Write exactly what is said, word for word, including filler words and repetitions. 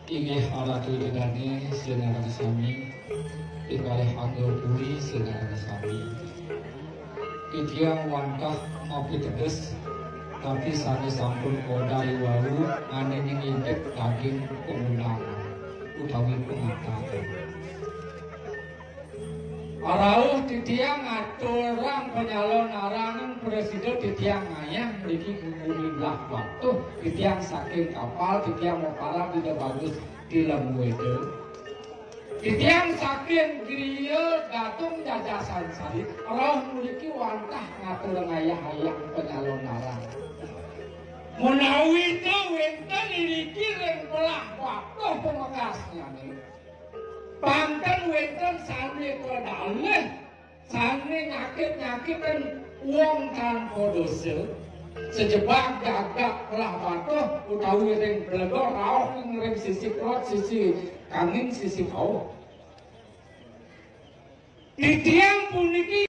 Inggih Ratu Ida dané sinareng sami, ing kalih angga puri sinareng sami. Titiang wantah mapiteges, tapi sané sampun kodah wau, ané nyengintip daging pangundangan utawi pangatakan. Rauh titiang ngaturang panyalonaran prasida titiang ngayah niki guguni belah batuh, titiang saking kapal, titiang maparab Ida Bagus Tilem Weda. Titiang saking griya Gadung Jajasan Sari, rauh puniki wantah ngaturang ayah-ayah panyalonaran. Menawi ta wénten iriki ring belah batuh pamekasnyané, pang ten wénten sané kadalih, sané nyakit-nyakitang wong tanpa dosa, sajebag jagat belah batuh utawi ring blega rauh ring sisi perut, sisi kangin, sisi pauh. Titiang puniki